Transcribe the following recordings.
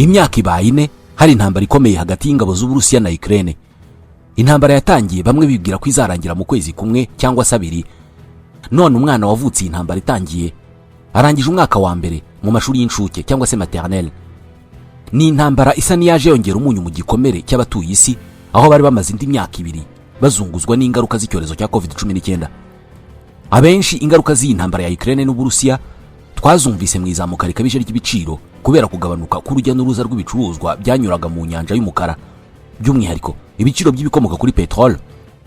Imyaka ibaye 4 hari intambara ikomeye hagati y'ingabo z'Uburusiya na Ukraine. Intambara yatangiye bamwe bibwira ko izarangira mu kwezi kumwe cyangwa se 2. None umwana wavutse iyi ntambara itangiye arangije umwaka wa mbere mu mashuri y'incuke cyangwa se maternelle. Ni intambara isa n'iyaje yongera umunyu mu gikomere cy'abatuye isi, aho bari bamaze indi myaka 2 bazunguzwa n'ingaruka z'icyorezo cya COVID-19. Abenshi ingaruka z'iyi ntambara ya Ukraine n'Uburusiya twazumvise mu izamuka rikabije ry'ibiciro kubera kugabanuka k'urujya n'uruza rw'ibicuruzwa byanyuraga mu nyanja y'umukara, by'umwihariko ibiciro by'ibikomoka kuri peteroli,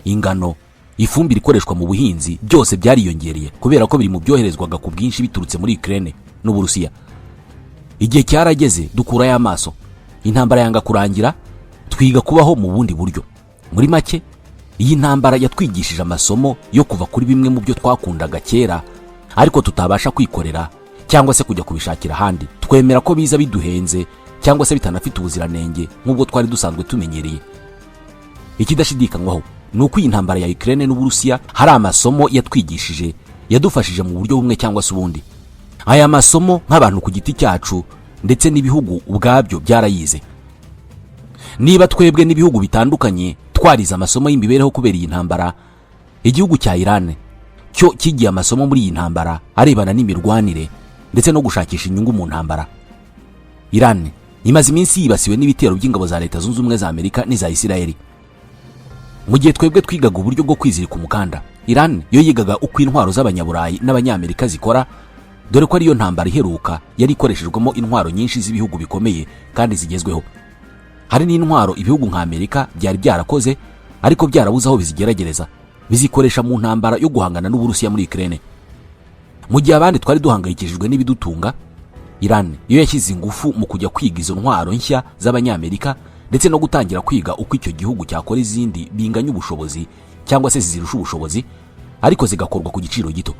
ingano, ifumbire ikoreshwa mu buhinzi, byose byariyongereye kubera ko biri mu byoherezwaga ku bwinshi biturutse muri Ukraine n'Uburusiya. Igihe cyarageze dukurayo amaso, intambara yanga kurangira, twiga kubaho mu bundi buryo. Muri make, iyi ntambara yatwigishije amasomo yo kuva kuri bimwe mu byo twakundaga kera ariko tutabasha kwikorera cyangwa se kujya kubishakira ahandi, twemera ko biza biduhenze cyangwa se bitanafite ubuziranenge nk'ubwo twari dusanzwe tumenyereye. Ikidashidikanywaho ni uko iyi ntambara ya Ukraine n'Uburusiya hari amasomo yatwigishije, yadufashije mu buryo bumwe cyangwa se ubundi. Aya masomo nk'abantu ku giti cyacu ndetse n'ibihugu ubwabyo byarayize. Niba twebwe n'ibihugu bitandukanye twarize amasomo y'imibereho kubera iyi ntambara, igihugu cya Iran cyo kigiye amasomo muri iyi ntambara arebana n'imirwanire ndetse no gushakisha inyungu mu ntambara. Iran imaze iminsi yibasiwe n'ibitero by'ingabo za Leta Zunze Ubumwe za Amerika n'iza Isirayeli. Mu gihe twebwe twigaga uburyo bwo kwizirika umukanda, Iran yo yigaga uko intwaro z'Abanyaburayi n'Abanyamerika zikora, dore ko ariyo ntambara iheruka yari ikoreshejwemo intwaro nyinshi z'ibihugu bikomeye kandi zigezweho. Hari n'intwaro ibihugu nka Amerika byari byarakoze ariko byarabuze aho bizigeragereza, bizikoresha mu ntambara yo guhangana n'Uburusiya muri Ukraine. Mu gihe abandi twari duhangayikishijwe n'ibidutunga, Iran yo yashyize ingufu mu kujya kwiga izo ntwaro nshya z'Abanyamerika ndetse no gutangira kwiga uko icyo gihugu cyakora izindi binganya ubushobozi cyangwa se zizirusha ubushobozi, ariko zigakorwa ku giciro gito.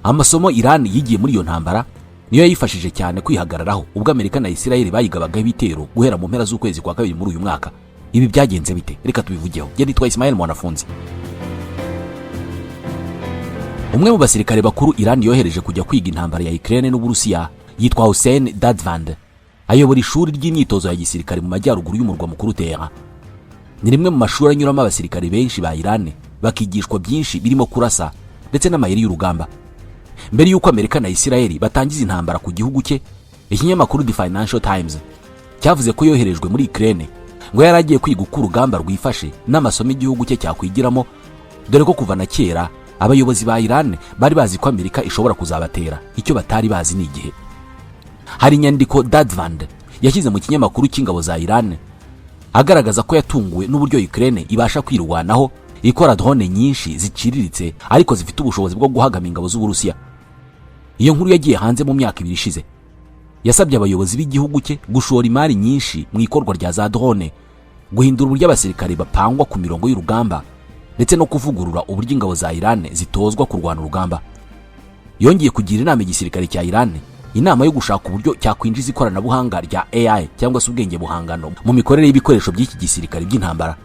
Amasomo Iran yigiye muri iyo ntambara niyo yayifashije cyane kwihagararaho ubwo Amerika na Isirayeli bayigabagaho ibitero guhera mu mpera z'ukwezi kwa kabiri muri uyu mwaka. Ibi byagenze bite? Reka tubivugeho. Njye nitwa Ismael Mwanafunzi. Umwe mu basirikare bakuru Iran yohereje kujya kwiga intambara ya Ukraine n'Uburusiya yitwa Hussein Dadvand, ayobora ishuri ry'imyitozo ya gisirikare mu majyaruguru y'umurwa mukuru Tehran. Ni rimwe mu mashuri anyuramo abasirikare benshi ba Iran, bakigishwa byinshi birimo kurasa ndetse n'amayeri y'urugamba. Mbere y'uko Amerika na Isirayeli batangiza intambara ku gihugu cye, ikinyamakuru The Financial Times cyavuze ko yoherejwe muri Ukraine ngo yari agiye kwiga uko urugamba rwifashe n'amasomo igihugu cye cyakwigiramo, dore ko kuva na kera abayobozi ba Iran bari bazi ko Amerika ishobora kuzabatera, icyo batari bazi ni igihe. Hari inyandiko Dadvand yashyize mu kinyamakuru cy'ingabo za Iran agaragaza ko yatunguwe n'uburyo Ukraine ibasha kwirwanaho ikora drone nyinshi ziciriritse ariko zifite ubushobozi bwo guhagama ingabo z'Uburusiya. Iyo nkuru yagiye hanze mu myaka 2 ishize. Yasabye abayobozi b'igihugu cye gushora imari nyinshi mu ikorwa rya za drone, guhindura uburyo abasirikare bapangwa ku mirongo y'urugamba ndetse no kuvugurura uburyo ingabo za Iran zitozwa kurwana urugamba. Yongeye kugira inama igisirikare cya Iran inama yo gushaka uburyo cyakwinjiza ikoranabuhanga rya AI cyangwa se ubwenge buhangano mu mikorere y'ibikoresho by'iki gisirikare by'intambara.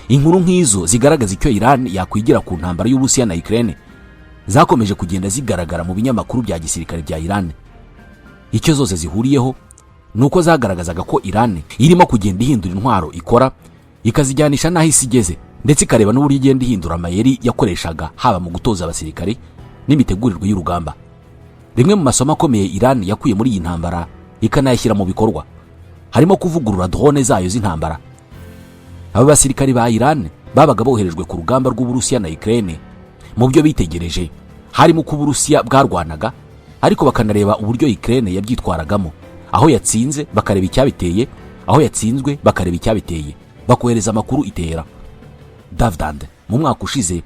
Inkuru nk'izo zigaragaza icyo Iran yakwigira ku ntambara y'Uburusiya na Ukraine zakomeje kugenda zigaragara mu binyamakuru bya gisirikare bya Iran. Icyo zose zihuriyeho ni uko zagaragazaga ko Iran irimo kugenda ihindura intwaro ikora, ikazijyanisha n'aho isi igeze, ndetse ikareba n'uburyo igenda ihindura amayeri yakoreshaga haba mu gutoza abasirikare n'imitegurirwe y'urugamba. Rimwe mu masomo akomeye Iran yakuye muri iyi ntambara ikanayashyira mu bikorwa harimo kuvugurura drone zayo z'intambara. Aba basirikari ba Iran babaga boherejwe ku rugamba rw'Uburusiya na Ukraine, mu byo bitegereje harimo uko Uburusiya bwarwanaga, ariko bakanareba uburyo Ukraine yabyitwaragamo. Aho yatsinze bakareba icyabiteye, aho yatsinzwe bakareba icyabiteye, bakohereza amakuru itera. Dadvand mu mwaka ushize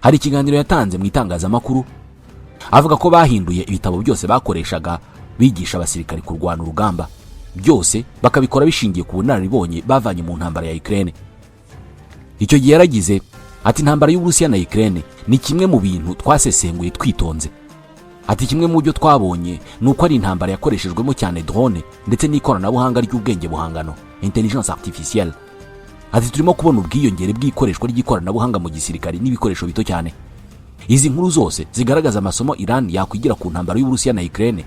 hari ikiganiro yatanze mu itangazamakuru avuga ko bahinduye ibitabo byose bakoreshaga bigisha abasirikari kurwana urugamba, byose bakabikora bishingiye ku bunararibonye bavanye mu ntambara ya Ukraine. Icyo gihe yaragize ati: "Intambara y'Uburusiya na Ukraine ni kimwe mu bintu twasesenguye twitonze." Ati: "Kimwe mu byo twabonye ni uko ari intambara yakoreshejwemo cyane drone ndetse n'ikoranabuhanga ry'ubwenge buhangano, intelligence artificielle." Ati: "Turimo kubona ubwiyongere bw'ikoreshwa ry'ikoranabuhanga mu gisirikare n'ibikoresho bito cyane." Izi nkuru zose zigaragaza amasomo Iran yakwigira ku ntambara y'Uburusiya na Ukraine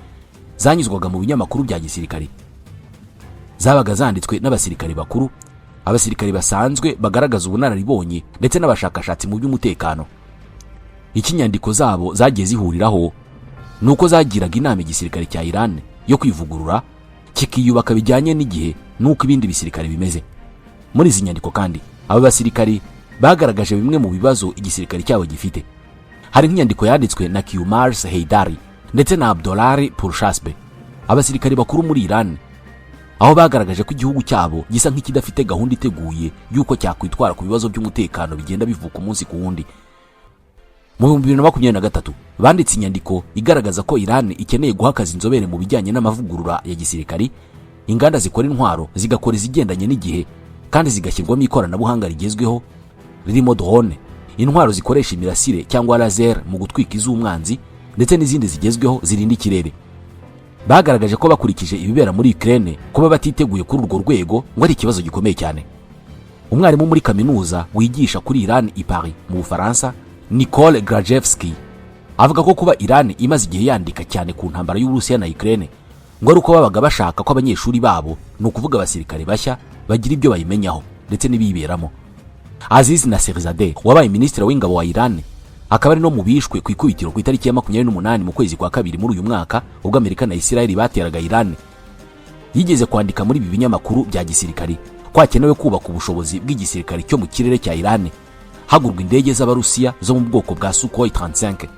zanyuzwaga mu binyamakuru bya gisirikare. Zabaga zanditswe n'abasirikari bakuru, abasirikari basanzwe bagaragaza ubunararibonye, ndetse n'abashakashatsi mu by'umutekano. Icyo inyandiko zabo zagiye zihuriraho ni uko zagiraga inama igisirikare cya Iran yo kwivugurura, kikiyubaka bijyanye n'igihe n'uko ibindi bisirikare bimeze. Muri izi nyandiko kandi, aba basirikari bagaragaje bimwe mu bibazo igisirikare cyabo gifite. Hari nk'inyandiko yanditswe na Kiumars Heydari ndetse na Abdolali Pourchasbe, abasirikari bakuru muri Iran, aho bagaragaje ko igihugu cyabo gisa nk'ikidafite gahunda iteguye y'uko cyakwitwara ku bibazo by'umutekano bigenda bivuka umunsi ku wundi. Mu 2023 banditse inyandiko igaragaza ko Iran ikeneye guha akazi inzobere mu bijyanye n'amavugurura ya gisirikari, inganda zikora intwaro zigakora izigendanye n'igihe kandi zigashyirwamo ikoranabuhanga rigezweho ririmo drone, intwaro zikoresha imirasire cyangwa laser mu gutwika iz'umwanzi, ndetse n'izindi zigezweho zirinda ikirere. Bagaragaje ko bakurikije ibibera muri Ukraine, kuba batiteguye kuri urwo rwego ngo ari ikibazo gikomeye cyane. Umwarimu muri kaminuza wigisha kuri Iran i Paris mu Bufaransa, Nicole Grajewski, avuga ko kuba Iran imaze igihe yandika cyane ku ntambara y'Uburusiya na Ukraine ngo ari uko babaga bashaka ko abanyeshuri babo, ni ukuvuga abasirikare bashya, bagira ibyo bayimenyaho ndetse n'ibiyiberamo. Aziz Nasirzadeh, wabaye minisitiri w'ingabo wa Iran, akaba ari no mu bishwe ku ikubitiro ku itariki ya 28 mu kwezi kwa kabiri muri uyu mwaka, ubwo Amerika na Israel bateraga Iran, yigeze kwandika muri ibi binyamakuru bya gisirikari ko hakenewe kubaka ubushobozi bw'igisirikare cyo mu kirere cya Iran, hagurwa indege z'Abarusiya zo mu bwoko bwa Sukhoi 35.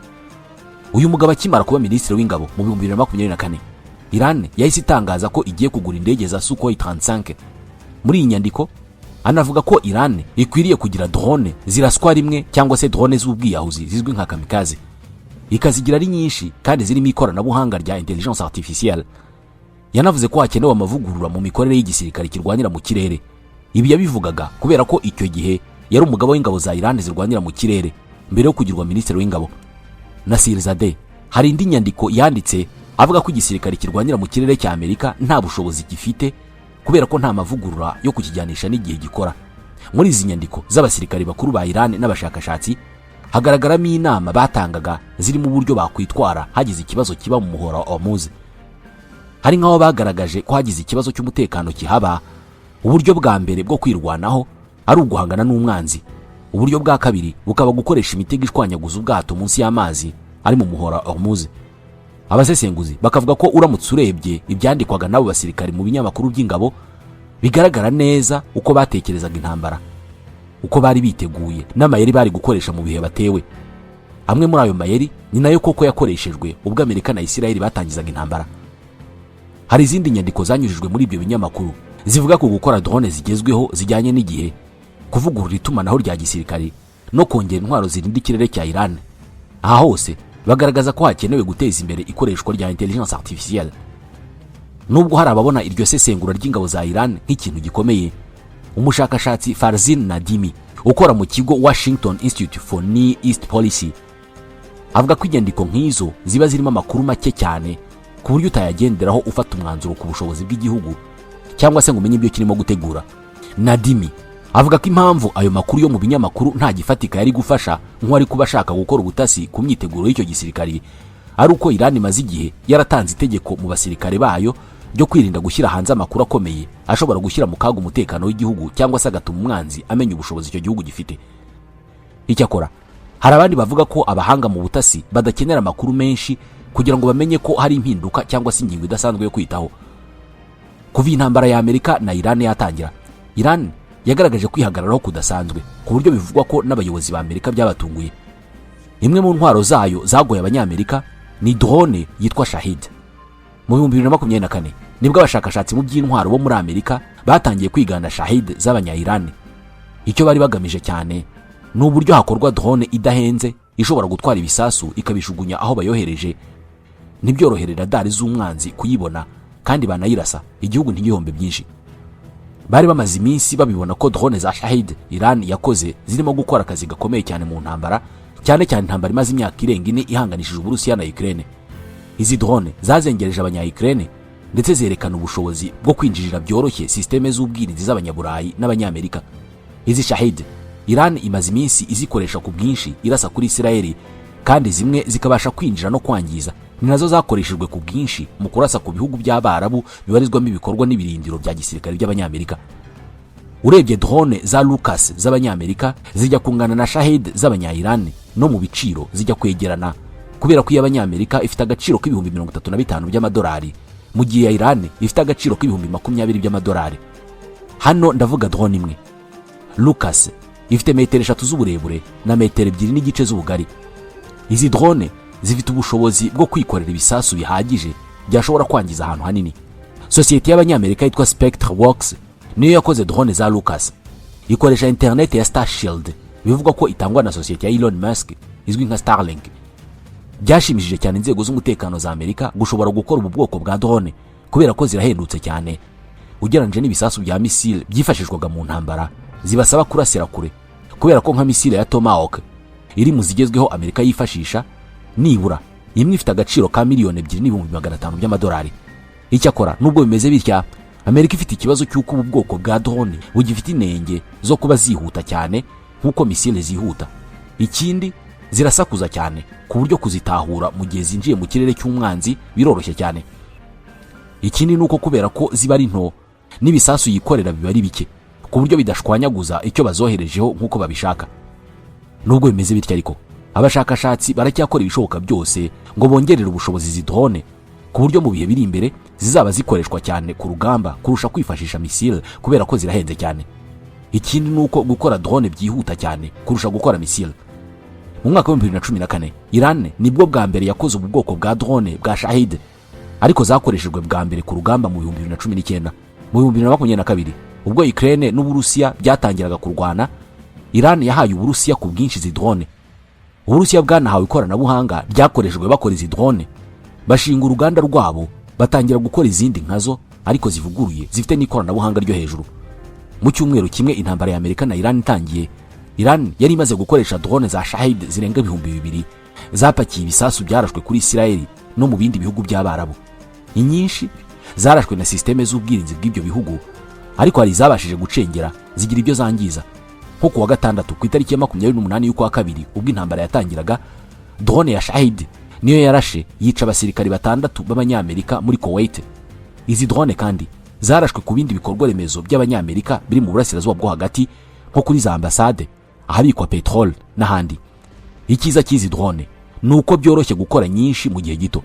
Uyu mugabo akimara kuba minisitiri w'ingabo mu 2024, Iran yahise itangaza ko igiye kugura indege za Sukhoi 35. Muri iyi nyandiko anavuga ko Iran ikwiriye kugira drone ziraswa rimwe, cyangwa se drone z'ubwiyahuzi zizwi nka kamikaze, ikazigira ari nyinshi kandi zirimo ikoranabuhanga rya intelligence artificielle. Yanavuze ko hakenewe amavugurura mu mikorere y'igisirikare kirwanira mu kirere. Ibi yabivugaga kubera ko icyo gihe yari umugaba w'ingabo za Iran zirwanira mu kirere mbere yo kugirwa minisitiri w'ingabo. Nasirzadeh hari indi nyandiko yanditse avuga ko igisirikare kirwanira mu kirere cya Amerika nta bushobozi gifite, kubera ko nta mavugurura yo kukijyanisha n'igihe gikora. Muri izi nyandiko z'abasirikari bakuru ba Iran n'abashakashatsi hagaragaramo inama batangaga zirimo uburyo bakwitwara hagize ikibazo kiba mu muhora wa Hormuz. Hari nk'aho bagaragaje ko hagize ikibazo cy'umutekano kihaba, uburyo bwa mbere bwo kwirwanaho ari uguhangana n'umwanzi, uburyo bwa kabiri bukaba gukoresha imitego ishwanyaguza ubwato munsi y'amazi ari mu muhora wa Hormuz. Abasesenguzi bakavuga ko uramutse urebye ibyandikwaga n'abo basirikari mu binyamakuru by'ingabo, bigaragara neza uko batekerezaga intambara, uko bari biteguye n'amayeri bari gukoresha mu bihe batewe. Amwe muri ayo mayeri ni nayo koko yakoreshejwe ubwo Amerika na Isirayeli batangizaga intambara. Hari izindi nyandiko zanyujijwe muri ibyo binyamakuru zivuga ku gukora drone zigezweho zijyanye n'igihe, kuvugurura itumanaho rya gisirikari no kongera intwaro zirinda ikirere cya Iran. Aha hose bagaragaza ko hakenewe guteza imbere ikoreshwa rya intelligence artificielle. Nubwo hari ababona iryo sesengura ry'ingabo za Iran nk'ikintu gikomeye, umushakashatsi Farzin Nadimi ukora mu kigo Washington Institute for Near East Policy avuga ko inyandiko nk'izo ziba zirimo amakuru make cyane, ku buryo utayagenderaho ufata umwanzuro ku bushobozi bw'igihugu cyangwa se ngo umenye ibyo kirimo gutegura. Nadimi avuga ko impamvu ayo makuru yo mu binyamakuru nta gifatika yari gufasha nk'uwari kuba ashaka gukora ubutasi ku myiteguro y'icyo gisirikari, ari uko Iran imaze igihe yaratanze itegeko mu basirikare bayo ryo kwirinda gushyira hanze amakuru akomeye ashobora gushyira mu kaga umutekano w'igihugu, cyangwa se agatuma umwanzi amenya ubushobozi icyo gihugu gifite. Icyakora hari abandi bavuga ko abahanga mu butasi badakenera amakuru menshi kugira ngo bamenye ko hari impinduka cyangwa se ingingo idasanzwe yo kwitaho. Kuva iyi ntambara ya Amerika na Iran yatangira, Iran yagaragaje kwihagararaho kudasanzwe, ku buryo bivugwa ko n'abayobozi ba Amerika byabatunguye. Imwe mu ntwaro zayo zagoye Abanyamerika ni drone yitwa Shahid. Mu 2024 nibwo abashakashatsi mu by'intwaro bo muri Amerika batangiye kwigana Shahid z'Abanya-Iran. Icyo bari bagamije cyane ni uburyo hakorwa drone idahenze ishobora gutwara ibisasu ikabishugunya aho bayohereje, ntibyorohere radari z'umwanzi kuyibona, kandi banayirasa igihugu ntigihombe byinshi. Bari bamaze iminsi babibona ko drone za Shahid Iran yakoze zirimo gukora akazi gakomeye cyane mu ntambara, cyane cyane intambara imaze imyaka irenga 4 ihanganishije Uburusiya na Ukraine. Izi drone zazengereje abanya Ukraine, ndetse zerekana ubushobozi bwo kwinjirira byoroshye sisiteme z'ubwirinzi z'Abanyaburayi n'Abanyamerika. Izi Shahid Iran imaze iminsi izikoresha ku bwinshi irasa kuri Isirayeli, kandi zimwe zikabasha kwinjira no kwangiza. Ni nazo zakoreshejwe ku bwinshi mu kurasa ku bihugu by'Abarabu bibarizwamo ibikorwa n'ibirindiro bya gisirikare by'Abanyamerika. Urebye, drone za Lucas z'Abanyamerika zijya kungana na Shahed z'Abanya-Iran, no mu biciro zijya kwegerana, kubera ko iy'Abanyamerika ifite agaciro k'35,000 by'amadolari, mu gihe iya Iran ifite agaciro k'20,000 by'amadolari. Hano ndavuga drone imwe. Lucas ifite metero 3 z'uburebure na metero 2.5 z'ubugari. Izi drone zifite ubushobozi bwo kwikorera ibisasu bihagije byashobora kwangiza ahantu hanini. Sosiyete y'Abanyamerika yitwa Spectre Works niyo yakoze drone za Lucas. Ikoresha interineti ya Starshield, bivugwa ko itangwa na sosiyete ya Elon Musk izwi nka Starlink. Byashimishije cyane inzego z'umutekano za Amerika gushobora gukora ubu bwoko bwa drone, kubera ko zirahendutse cyane ugereranyije n'ibisasu bya misile byifashishwaga mu ntambara zibasaba kurasira kure, kubera ko nka misile ya Tomahawk iri mu zigezweho Amerika yifashisha, nibura imwe ifite agaciro ka 2,500,000 by'amadolari. Icyakora nubwo bimeze bitya, Amerika ifite ikibazo cy'uko ubu bwoko bwa drone bugifite inenge zo kuba zihuta cyane nk'uko misile zihuta. Ikindi, zirasakuza cyane ku buryo kuzitahura mu gihe zinjiye mu kirere cy'umwanzi biroroshye cyane. Ikindi ni uko kubera ko ziba ari nto, n'ibisasu yikorera biba ari bike ku buryo bidashwanyaguza icyo bazoherejeho nk'uko babishaka. Nubwo bimeze bityo ariko, abashakashatsi baracyakora ibishoboka byose ngo bongerere ubushobozi izi drone, ku buryo mu bihe biri imbere zizaba zikoreshwa cyane ku rugamba kurusha kwifashisha misile, kubera ko zirahenze cyane. Ikindi ni uko gukora drone byihuta cyane kurusha gukora misile. Mu mwaka wa 2014, Iran nibwo bwa mbere yakoze ubu bwoko bwa drone bwa Shahid, ariko zakoreshejwe bwa mbere ku rugamba mu 2019. Mu 2022, ubwo Ukraine n'Uburusiya byatangiraga kurwana, Iran yahaye Uburusiya ku bwinshi izi drone. Uburusiya bwanahawe ikoranabuhanga ryakoreshejwe bakora izi drone, bashinga uruganda rwabo, batangira gukora izindi nkazo ariko zivuguruye, zifite n'ikoranabuhanga ryo hejuru. Mu cyumweru kimwe intambara ya Amerika na Iran itangiye, Iran yari imaze gukoresha drone za Shahid zirenga 2000 zapakiye ibisasu byarashwe kuri Isirayeli no mu bindi bihugu by'Abarabu. Inyinshi zarashwe na sisiteme z'ubwirinzi bw'ibyo bihugu, ariko hari izabashije gucengera zigira ibyo zangiza. Nko ku wa gatandatu, ku itariki ya 28 y'ukwa kabiri, ubwo intambara yatangiraga, drone ya Shahid niyo yarashe yica abasirikari batandatu b'Abanyamerika muri Kuwait. Izi drone kandi zarashwe ku bindi bikorwa remezo by'Abanyamerika biri mu Burasirazuba bwo Hagati, nko kuri za ambasade, ahabikwa peteroli n'ahandi. Icyiza cy'izi drone ni uko byoroshye gukora nyinshi mu gihe gito.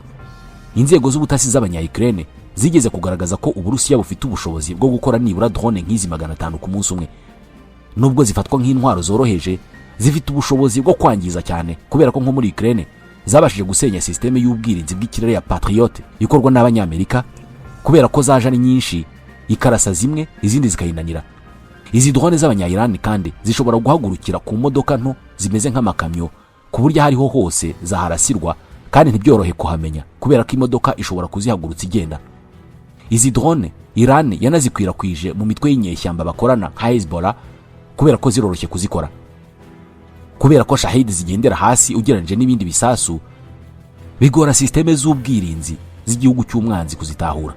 Inzego z'ubutasi z'Abanya-Ukraine zigeze kugaragaza ko Uburusiya bufite ubushobozi bwo gukora nibura drone nk'izi 500 ku munsi umwe. Nubwo zifatwa nk'intwaro zoroheje, zifite ubushobozi bwo kwangiza cyane, kubera ko nko muri Ukraine zabashije gusenya sisiteme y'ubwirinzi bw'ikirere ya Patriot ikorwa n'Abanyamerika, kubera ko zaje ari nyinshi ikarasa zimwe, izindi zikayinanira. Izi drone z'Abanya-Iran kandi zishobora guhagurukira ku modoka nto zimeze nk'amakamyo, ku buryo aho ariho hose zaharasirwa kandi ntibyorohe kuhamenya, kubera ko imodoka ishobora kuzihagurutsa igenda. Izi drone Iran yanazikwirakwije mu mitwe y'inyeshyamba bakorana nka Hezbollah, kubera ko ziroroshye kuzikora. Kubera ko Shahid zigendera hasi ugereranyije n'ibindi bisasu, bigora sisiteme z'ubwirinzi z'igihugu cy'umwanzi kuzitahura.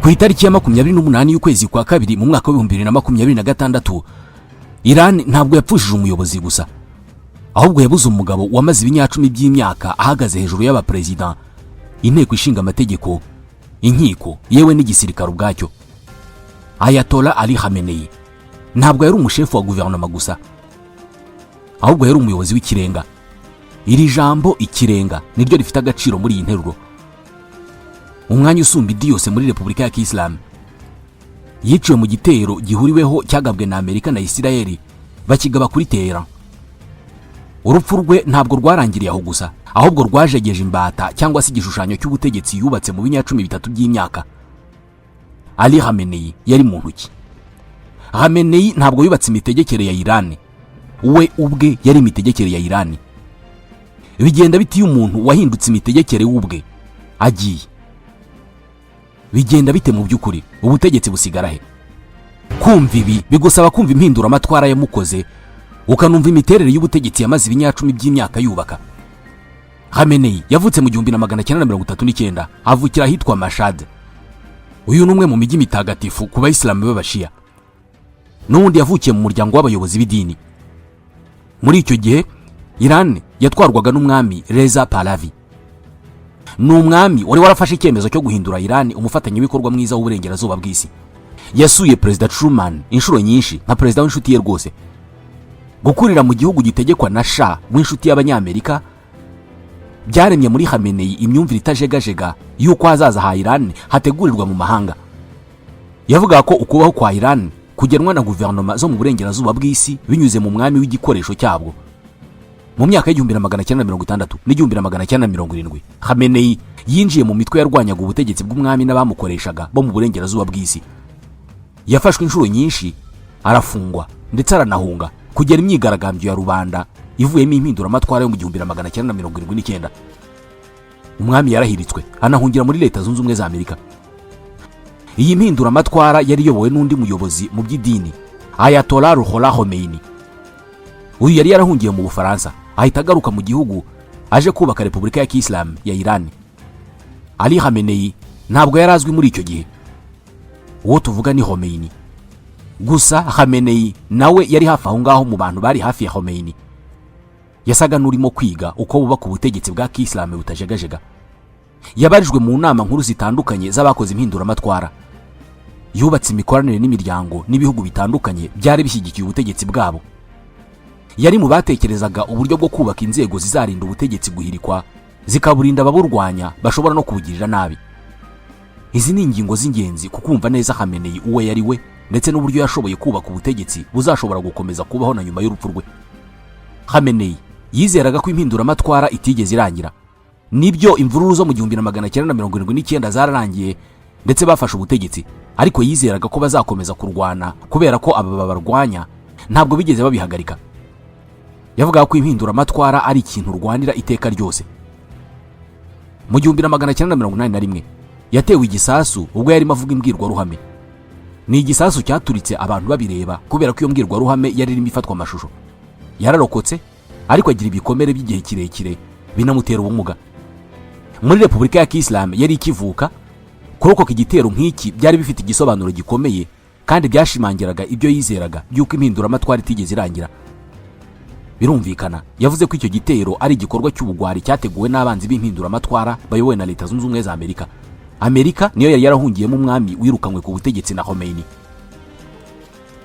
Ku itariki ya 28 y'ukwezi kwa kabiri mu mwaka wa 2026, Iran ntabwo yapfushije umuyobozi gusa, ahubwo yabuze umugabo wamaze ibinyacumi by'imyaka ahagaze hejuru y'abaperezida, inteko ishinga amategeko, inkiko, yewe n'igisirikare ubwacyo. Ayatollah Ali Khamenei ntabwo yari umushefu wa guverinoma gusa, ahubwo yari umuyobozi w'ikirenga. Iri jambo ikirenga niryo rifite agaciro muri iyi nteruro. Umwanya usumba indi yose muri Repubulika ya Kisilamu. Yiciwe mu gitero gihuriweho cyagabwe na Amerika na Isirayeli, bakigaba kuri Teheran. Urupfu rwe ntabwo rwarangiriye aho gusa, ahubwo rwajegeje imbata cyangwa se igishushanyo cy'ubutegetsi yubatse mu binyacumi bitatu by'imyaka. Ali Khamenei yari mu ntoki. Khamenei ntabwo yubatse imitegekere ya Iran, we ubwe yari imitegekere ya Iran. Bigenda bite iyo umuntu wahindutse imitegekere w'ubwe agiye? Bigenda bite mu by'ukuri? Ubutegetsi busigara he? Kumva ibi bigusaba kumva impinduramatwara yamukoze, ukanumva imiterere y'ubutegetsi yamaze ibinyacumi by'imyaka yubaka. Khamenei yavutse mu 1939, avukira ahitwa Mashhad. Uyu ni umwe mu mijyi mitagatifu ku Bayisilamu b'Abashiya. N'ubundi yavukiye mu muryango w'abayobozi b'idini. Muri icyo gihe Iran yatwarwaga n'umwami Reza Pahlavi. Ni umwami wari warafashe icyemezo cyo guhindura Iran umufatanyabikorwa mwiza w'uburengerazuba bw'isi. Yasuye Perezida Truman inshuro nyinshi nka perezida w'inshuti ye rwose. Gukurira mu gihugu gitegekwa na Shah w'inshuti y'Abanyamerika byaremye muri Khamenei imyumvire itajegajega y'uko hazaza ha Iran hategurirwa mu mahanga. Yavugaga ko ukubaho kwa Iran kugenwa na guverinoma zo mu burengerazuba bw'isi binyuze mu mwami w'igikoresho cyabwo. Mu myaka y'1960 n'1970, Khamenei yinjiye mu mitwe yarwanyaga ubutegetsi bw'umwami n'abamukoreshaga bo mu burengerazuba bw'isi. Yafashwe inshuro nyinshi, arafungwa, ndetse aranahunga kugera imyigaragambyo ya rubanda ivuyemo impinduramatwara yo mu 1979. Umwami yarahiritswe, anahungira muri Leta Zunze Ubumwe za Amerika. Iyi mpinduramatwara yari iyobowe n'undi muyobozi mu by'idini, Ayatollah Ruhollah Khomeini. Uyu yari yarahungiye mu Bufaransa, ahita agaruka mu gihugu aje kubaka Repubulika ya Kisilamu ya Iran. Ali Khamenei ntabwo yari azwi muri icyo gihe. Uwo tuvuga ni Khomeini. Gusa Khamenei nawe yari hafi aho ngaho mu bantu bari hafi ya Khomeini. Yasaga n'urimo kwiga uko bubaka ubutegetsi bwa kisilamu butajegajega. Yabarijwe mu nama nkuru zitandukanye z'abakoze impinduramatwara. Yubatse imikoranire n'imiryango n'ibihugu bitandukanye byari bishyigikiye ubutegetsi bwabo. Yari mu batekerezaga uburyo bwo kubaka inzego zizarinda ubutegetsi guhirikwa, zikaburinda ababurwanya bashobora no kubugirira nabi. Izi ni ingingo z'ingenzi ku kumva neza Khamenei uwo yari we, ndetse n'uburyo yashoboye kubaka ubutegetsi buzashobora gukomeza kubaho na nyuma y'urupfu rwe. Khamenei yizeraga ko impinduramatwara itigeze irangira. Nibyo, imvururu zo mu 1979 zararangiye, ndetse bafashe ubutegetsi, ariko yizeraga ko bazakomeza kurwana kubera ko aba babarwanya ntabwo bigeze babihagarika. Yavugaga ko impinduramatwara ari ikintu urwanira iteka ryose. Mu 1981 yatewe igisasu ubwo yarimo avuga imbwirwaruhame. Ni igisasu cyaturitse abantu babireba, kubera ko iyo mbwirwaruhame yari irimo ifatwa amashusho. Yararokotse, ariko agira ibikomere by'igihe kirekire, binamutera ubumuga. Muri Repubulika ya Kisilamu yari ikivuka, kurokoka igitero nk'iki byari bifite igisobanuro gikomeye, kandi byashimangiraga ibyo yizeraga by'uko impinduramatwara itigeze irangira. Birumvikana, yavuze ko icyo gitero ari igikorwa cy'ubugwari cyateguwe n'abanzi b'impinduramatwara bayobowe na Leta Zunze Ubumwe za Amerika. Amerika niyo yari yarahungiyemo umwami wirukanywe ku butegetsi na Khomeini.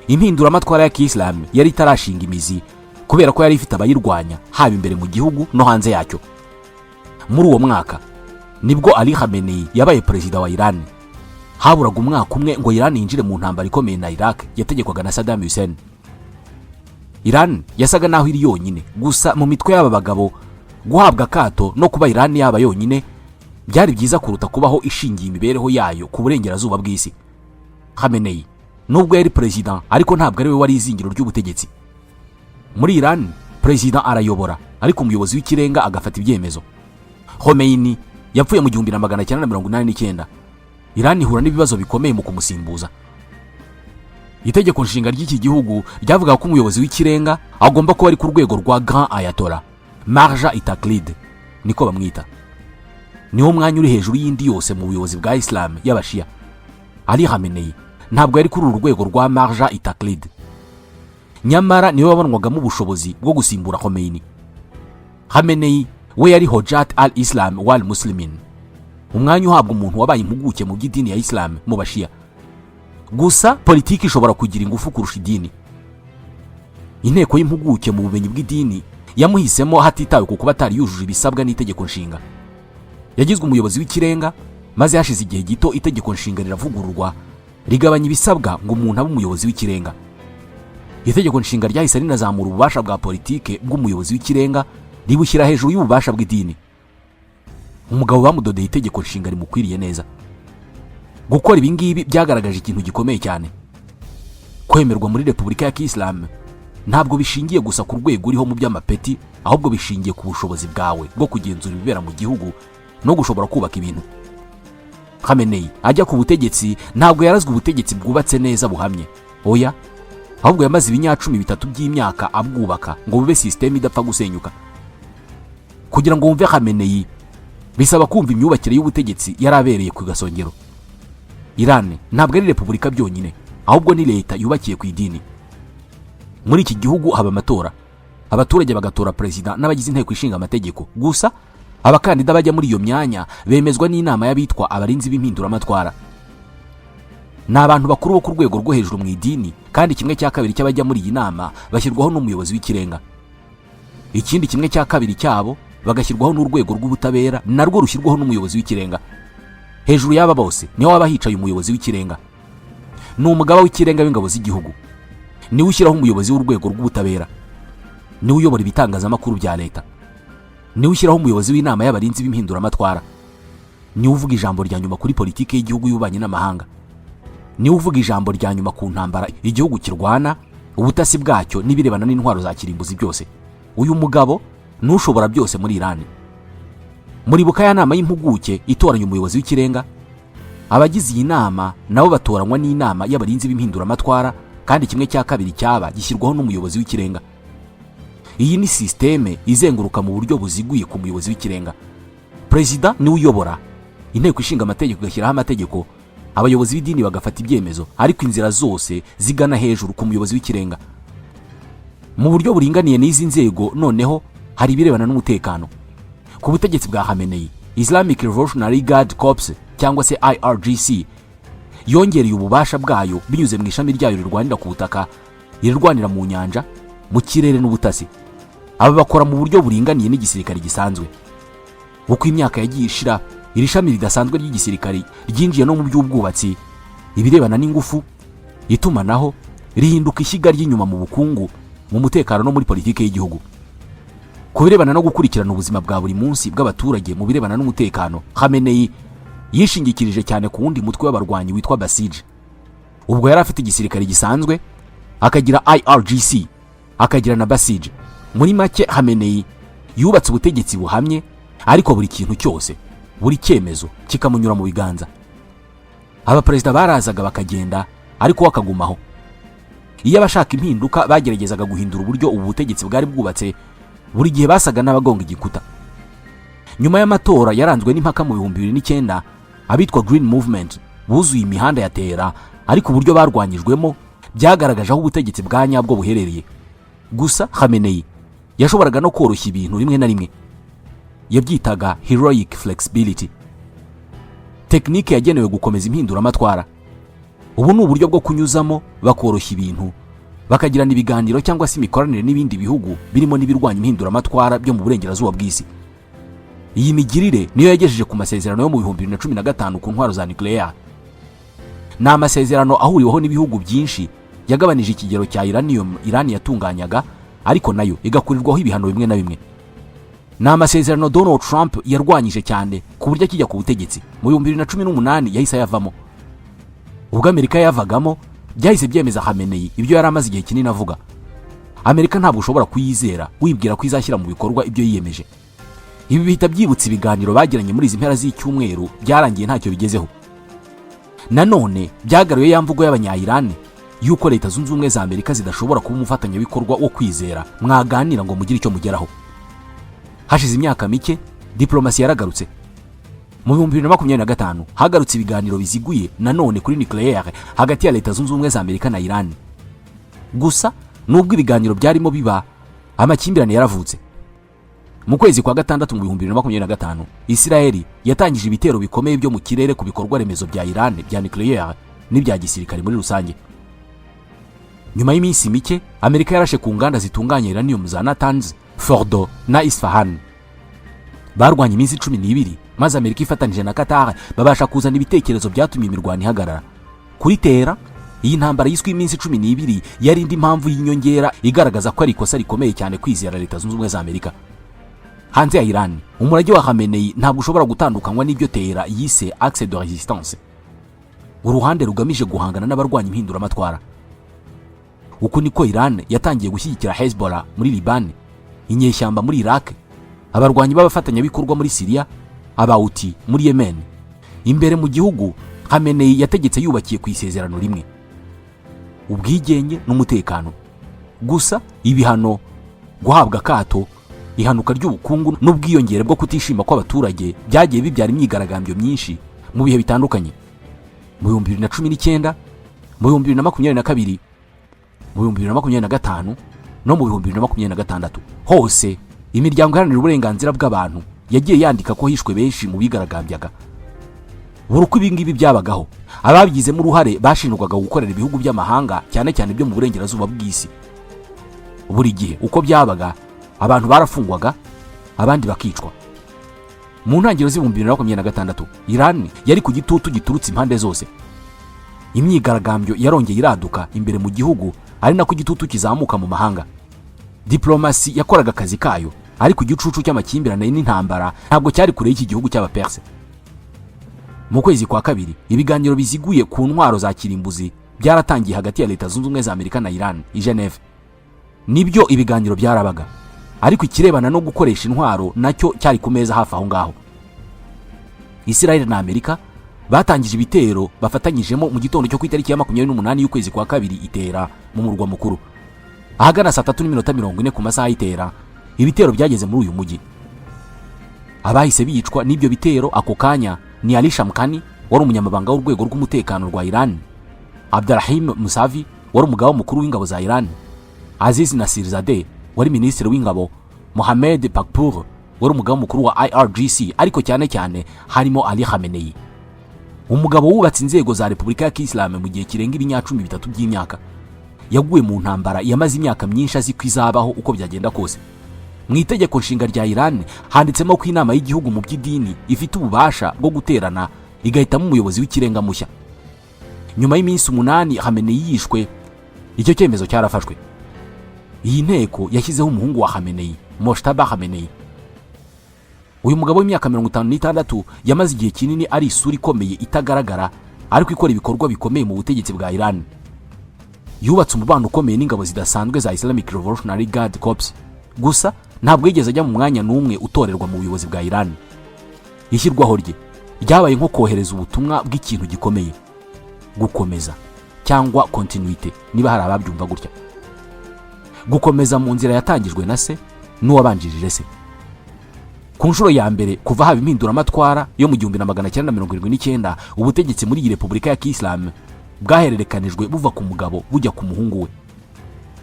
Impinduramatwara ya kisilamu yari itarashinga imizi, kubera ko yari ifite abayirwanya haba imbere mu gihugu no hanze yacyo. Muri uwo mwaka nibwo Ali Khamenei yabaye perezida wa Iran. Haburaga umwaka umwe ngo Iran yinjire mu ntambara ikomeye na Iraq yategekwaga na Saddam Hussein. Iran yasaga naho iri yonyine. Gusa mu mitwe y'aba bagabo, guhabwa akato no kuba Iran yaba yonyine byari byiza kuruta kubaho ishingiye imibereho yayo ku burengerazuba bw'isi. Khamenei nubwo yari perezida, ariko ntabwo ari we wari izingiro ry'ubutegetsi. Muri Iran perezida arayobora, ariko umuyobozi w'ikirenga agafata ibyemezo. Khomeini yapfuye mu 1989. Iran ihura n'ibibazo bikomeye mu kumusimbuza. Itegeko nshinga ry'iki gihugu ryavugaga ko umuyobozi w'ikirenga agomba kuba ari ku rwego rwa Grand Ayatollah, Marja Itaklid niko bamwita. Niwo mwanya uri hejuru y'indi yose mu buyobozi bwa Islam y'Abashiya. Ali Khamenei ntabwo yari kuri uru rwego rwa Marja Itaklid, nyamara niwe wabonwagamo ubushobozi bwo gusimbura Khomeini. Khamenei we yari Hojat al Islam wal Muslimin, umwanya uhabwa umuntu wabaye impuguke mu by'idini ya Islam mu Bashiya. Gusa politiki ishobora kugira ingufu kurusha idini. Inteko y'impuguke mu bumenyi bw'idini yamuhisemo hatitawe ku kuba atari yujuje ibisabwa n'itegeko nshinga. Yagizwe umuyobozi w'ikirenga, maze hashize igihe gito itegeko nshinga riravugururwa, rigabanya ibisabwa ngo umuntu abe umuyobozi w'ikirenga. Itegeko nshinga ryahise rinazamura ububasha bwa politike bw'umuyobozi w'ikirenga, ribushyira hejuru y'ububasha bw'idini. Umugabo bamudodeye itegeko nshinga rimukwiriye neza. Gukora ibi ngibi byagaragaje ikintu gikomeye cyane: kwemerwa muri Repubulika ya Kisilamu ntabwo bishingiye gusa ku rwego uriho mu by'amapeti, ahubwo bishingiye ku bushobozi bwawe bwo kugenzura ibibera mu gihugu no gushobora kubaka ibintu. Khamenei ajya ku butegetsi ntabwo yarazwe ubutegetsi bwubatse neza buhamye, oya, ahubwo yamaze ibinyacumi 3 by'imyaka abwubaka ngo bube sisiteme idapfa gusenyuka. Kugira ngo wumve Khamenei, bisaba kumva imyubakire y'ubutegetsi yari abereye ku gasongero. Iran ntabwo ari repubulika byonyine, ahubwo ni leta yubakiye ku idini. Muri iki gihugu haba amatora, abaturage bagatora perezida n'abagize inteko ishinga amategeko. Gusa abakandida bajya muri iyo myanya bemezwa n'inama y'abitwa abarinzi b'impinduramatwara. Ni abantu bakuru bo ku rwego rwo hejuru mu idini, kandi 1/2 cy'abajya muri iyi nama bashyirwaho n'umuyobozi w'ikirenga, ikindi 1/2 cyabo bagashyirwaho n'urwego rw'ubutabera, narwo rushyirwaho n'umuyobozi w'ikirenga. Hejuru y'aba bose niho haba hicaye umuyobozi w'ikirenga. Ni umugaba w'ikirenga w'ingabo z'igihugu, niwe ushyiraho umuyobozi w'urwego rw'ubutabera, niwe uyobora ibitangazamakuru bya leta, niwe ushyiraho umuyobozi w'inama y'abarinzi b'impinduramatwara, niwe uvuga ijambo rya nyuma kuri politiki y'igihugu y'ububanyi n'amahanga, niwe uvuga ijambo rya nyuma ku ntambara igihugu kirwana, ubutasi bwacyo n'ibirebana n'intwaro za kirimbuzi byose. Uyu mugabo n'ushobora byose muri Irani. Muribuka ya nama y'impuguke itoranya umuyobozi w'ikirenga? Abagize iyi nama nabo batoranywa n'inama y'abarinzi b'impinduramatwara, kandi 1/2 cyaba gishyirwaho n'umuyobozi w'ikirenga. Iyi ni sisiteme izenguruka mu buryo buziguye ku muyobozi w'ikirenga. Perezida niwe uyobora, inteko ishinga amategeko igashyiraho amategeko, abayobozi b'idini bagafata ibyemezo, ariko inzira zose zigana hejuru ku muyobozi w'ikirenga mu buryo buringaniye n'izi nzego. Noneho hari ibirebana n'umutekano. Ku butegetsi bwa Khamenei, Islamic Revolutionary Guard Corps cyangwa se IRGC yongereye ububasha bwayo binyuze mu ishami ryayo rirwanira ku butaka, irirwanira mu nyanja, mu kirere n'ubutasi. Aba bakora mu buryo buringaniye n'igisirikare gisanzwe. Uko imyaka yagiye ishira, iri shami ridasanzwe ry'igisirikare ryinjiye no mu by'ubwubatsi, ibirebana n'ingufu, itumanaho, rihinduka ishyiga ry'inyuma mu bukungu, mu mutekano no muri politiki y'igihugu. Ku birebana no gukurikirana ubuzima bwa buri munsi bw'abaturage mu birebana n'umutekano, Khamenei yishingikirije cyane ku wundi mutwe w'abarwanyi witwa Basij. Ubwo yari afite igisirikare gisanzwe, akagira IRGC, akagira na Basij. Muri make, Khamenei yubatse ubutegetsi buhamye, ariko buri kintu cyose, buri cyemezo kikamunyura mu biganza. Abaperezida barazaga bakagenda, ariko we akagumaho. Iyo abashaka impinduka bageragezaga guhindura uburyo ubu butegetsi bwari bwubatse, buri gihe basaga n'abagonga igikuta. Nyuma y'amatora yaranzwe n'impaka mu 2009, abitwa Green Movement buzuye imihanda ya Tehran, ariko uburyo barwanyijwemo byagaragaje aho ubutegetsi bwa nyabwo buherereye. Gusa Khamenei yashoboraga no koroshya ibintu rimwe na rimwe. Yabyitaga heroic flexibility, tekinike yagenewe gukomeza impinduramatwara. Ubu ni uburyo bwo kunyuzamo bakoroshya ibintu, bakagirana ibiganiro cyangwa se imikoranire n'ibindi bihugu, birimo n'ibirwanya impinduramatwara byo mu burengerazuba bw'isi. Iyi migirire niyo yagejeje ku masezerano yo mu 2015 ku ntwaro za nucléaire. Ni amasezerano ahuriweho n'ibihugu byinshi, yagabanije ikigero cya uranium Irani yatunganyaga, ariko nayo igakurirwaho ibihano bimwe na bimwe. Ni amasezerano Donald Trump yarwanyije cyane, ku buryo akijya ku butegetsi mu 2018 yahise ayavamo. Ubwo Amerika yavagamo, byahise byemeza Khamenei ibyo yari amaze igihe kinini avuga: Amerika ntabwo ushobora kuyizera wibwira ko izashyira mu bikorwa ibyo yiyemeje. Ibi bihita byibutsa ibiganiro bagiranye muri izi mpera z'icyumweru byarangiye ntacyo bigezeho. Nanone byagaruye ya mvugo y'Abanyayirani y'uko Leta Zunze Ubumwe za Amerika zidashobora kuba umufatanyabikorwa wo kwizera mwaganira ngo mugire icyo mugeraho. Hashize imyaka mike diplomasi yaragarutse. Mu 2025 hagarutse ibiganiro biziguye nanone kuri nucléaire hagati ya Leta Zunze Ubumwe za Amerika na Irani. Gusa nubwo ibiganiro byarimo biba, amakimbirane yaravutse. Mu kwezi kwa gatandatu mu 2025, Isirayeli yatangije ibitero bikomeye byo mu kirere ku bikorwa remezo bya Irani bya nucléaire n'ibya gisirikare muri rusange. Nyuma y'iminsi mike, Amerika yarashe ku nganda zitunganya uranium za Natanz, Fordo na Isfahan. Barwanye iminsi 12, maze Amerika ifatanije na Qatar babasha kuzana ibitekerezo byatumye imirwano ihagarara. Kuri Tehran, iyi ntambara yiswe iminsi 12 yari indi mpamvu y'inyongera igaragaza ko ari ikosa rikomeye cyane kwizera Leta Zunze Ubumwe za Amerika. Hanze ya Iran, umurage wa Khamenei ntabwo ushobora gutandukanywa n'ibyo Tehran yise axe de résistance, uruhande rugamije guhangana n'abarwanya impinduramatwara. Uku niko Iran yatangiye gushyigikira Hezbollah muri Liban, inyeshyamba muri Iraq, abarwanyi b'abafatanyabikorwa muri Syria, Abawuti muri Yemen. Imbere mu gihugu, Khamenei yategetse yubakiye ku isezerano rimwe: ubwigenge n'umutekano. Gusa ibihano, guhabwa akato. Ihanuka ry'ubukungu n'ubwiyongere bwo kutishima kw'abaturage byagiye bibyara imyigaragambyo myinshi mu bihe bitandukanye: mu 2019, mu 2022, mu 2025 no mu 2026. Hose imiryango iharanira uburenganzira bw'abantu yagiye yandika ko hishwe benshi mu bigaragambyaga. Buri uko ibi ngibi byabagaho, ababigizemo uruhare bashinjwaga gukorera ibihugu by'amahanga, cyane cyane ibyo mu burengerazuba bw'isi. Buri gihe uko byabaga, abantu barafungwaga, abandi bakicwa. Mu ntangiriro z'2026, Irani yari ku gitutu giturutse impande zose. Imyigaragambyo yarongeye iraduka imbere mu gihugu, ari nako igitutu kizamuka mu mahanga. Diplomasi yakoraga akazi kayo, ariko igicucu cy'amakimbirane n'intambara ntabwo cyari kure y'iki gihugu cy'Abaperse. Mu kwezi kwa kabiri, ibiganiro biziguye ku ntwaro za kirimbuzi byaratangiye hagati ya Leta Zunze Ubumwe za Amerika na Iran i Geneve. Nibyo, ibiganiro byarabaga, ariko ikirebana no gukoresha intwaro nacyo cyari ku meza hafi aho ngaho. Israel na Amerika batangije ibitero bafatanyijemo mu gitondo cyo ku itariki ya 28 y'ukwezi kwa kabiri itera mu murwa mukuru. Ahagana saa 3:40 ku masaha y'itera, ibitero byageze muri uyu mujyi. Abahise bicwa n'ibyo bitero ako kanya ni Ali Shamkhani wari umunyamabanga w'urwego rw'umutekano rwa Iran, Abdurrahim Musavi wari umugaba mukuru w'ingabo za Iran, Aziz Nasirzadeh wari minisitiri w'ingabo, Mohamed Pakpour wari umugaba mukuru wa IRGC, ariko cyane cyane harimo Ali Khamenei, umugabo wubatse inzego za Repubulika ya Kisilamu mu gihe kirenga ibinyacumi bitatu by'imyaka. Yaguye mu ntambara yamaze imyaka myinshi azi ko izabaho uko byagenda kose. Mu itegeko nshinga rya Iran handitsemo ko inama y'igihugu mu by'idini ifite ububasha bwo guterana igahitamo umuyobozi w'ikirenga mushya. Nyuma y'iminsi 8 Khamenei yishwe, icyo cyemezo cyarafashwe. Iyi nteko yashyizeho umuhungu wa Khamenei, Mojtaba Khamenei. Uyu mugabo w'imyaka 56 yamaze igihe kinini ari isura ikomeye itagaragara, ariko ikora ibikorwa bikomeye mu butegetsi bwa Iran. Yubatse umubano ukomeye n'ingabo zidasanzwe za Islamic Revolutionary Guard Corps. Gusa ntabwo yigeze ajya mu mwanya n'umwe utorerwa mu buyobozi bwa Iran. Ishyirwaho rye ryabaye nko kohereza ubutumwa bw'ikintu gikomeye: gukomeza cyangwa continuité, niba hari ababyumva gutya, gukomeza mu nzira yatangijwe na se n'uwabanjirije se. Ku nshuro ya mbere kuva haba impinduramatwara yo mu 1979, ubutegetsi muri iyi repubulika ya Kisilamu bwahererekanijwe buva ku mugabo bujya ku muhungu we.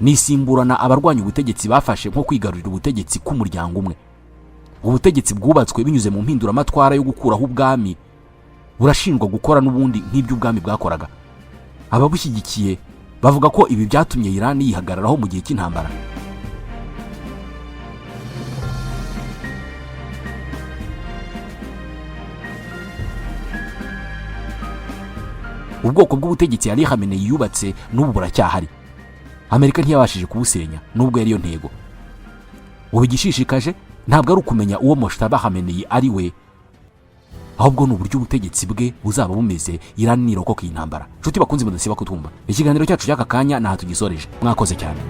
Nisimburana abarwanya ubutegetsi bafashe nko kwigarurira ubutegetsi k'umuryango umwe. Ubutegetsi bwubatswe binyuze mu mpinduramatwara yo gukuraho ubwami burashinjwa gukora n'ubundi nk'iby'ubwami bwakoraga. Ababushyigikiye bavuga ko ibi byatumye Iran yihagararaho mu gihe cy'intambara. Ubwoko bw'ubutegetsi Ali Khamenei yubatse n'ubu buracyahari. Amerika ntiyabashije kubusenya nubwo yari yo ntego. Ubu igishishikaje ntabwo ari ukumenya uwo Mojtaba Khamenei ari we, ahubwo ni uburyo ubutegetsi bwe buzaba bumeze Iran nirokoka iyi ntambara. Nshuti bakunze mudasiba kutwumva, ikiganiro cyacu cy'aka kanya ntaha tugisoreje. Mwakoze cyane.